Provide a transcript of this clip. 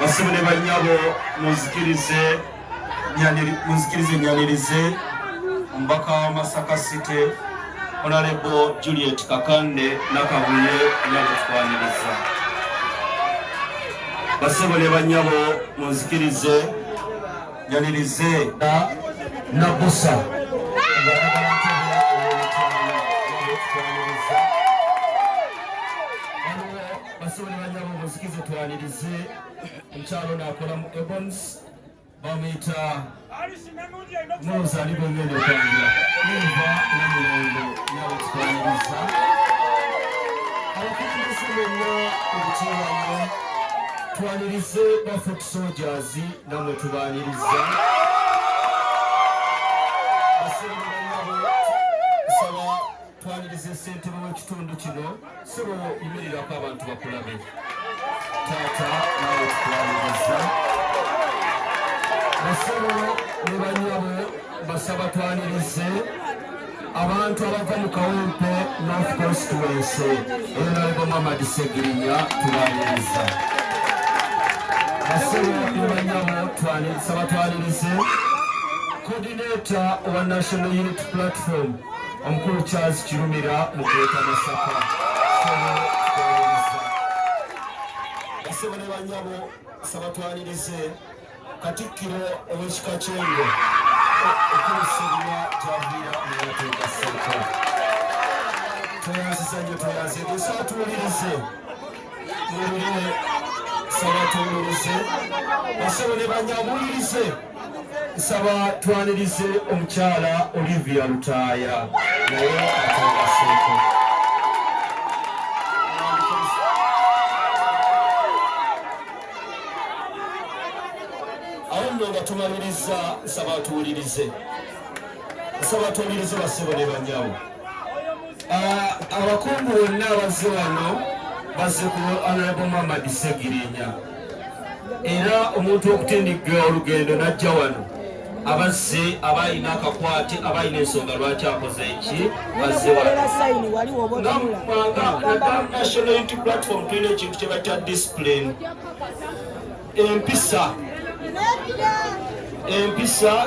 Basebo ne bannyabo, munzikirize nyanirize omubaka wa Masaka City, Honorable Juliet Kakande Nakabuye. Nyabo, tukwaniriza. Basebo ne bannyabo, munzikirize nyanirize Nabusa ng'ayagala ntebe ey'Emityana. Nyabo, tukwaniriza. Waliwo, basebo ne bannyabo, munzikirize twanirize omukyalo ono akola mu Ebons, bamuyita Muloza, ali gwengenda okwanjula, Eva Namulondo. Nyabo, tukwaniriza. Abakulembeze mwenna, ebitiibwa nnyo. Twanirize ba foot soldiers, nammwe tubaaniriza. Basebo ne bannyabo, nsaba twanirize ssentebe w'ekitundu kino. Ssebo, yimirirako abantu bakulabe. Taata, naawe tukwaniriza. Basebo ne bannyabo, basaba twanirize abantu abava mu Kawempe North Constituency, Honorable Muhammad Segirinya, tubaniriza. Basebo ne bannyabo, saba twanirize coordinator wa National Unity Platform, omukulu Charles Kirumira mu Greater Masaka. Sebo, tukwaniriza. Basebo ne bannyabo, saba twanirize Katikkiro ow'ekika ky'Engo, okulusibwa gyaviira neyateekaseeko. Tweyanziza nnyo, tweyanzeege. Saba tuwulirize, muwulire, saba tuwulirize. Basebo ne bannyabo, muwulirize. Nsaba twanirize omukyala Olivia Lutaaya, naye ateekaseeko. Awo nno nga tumaliriza, nsaba tuwulirize, nsaba tuwulirize. Basebo ne bannyabo, abakungu bonna abazze wano bazze ku Honorable Muhammad Segirinya, era omuntu okutindigga olugendo n'ajja wano, abazze aba alina akakwate, aba alina ensonga lwaki akoze eki, bazze wano. Nga National Unity Platform tulina ekintu kye bayita discipline, empisa, empisa.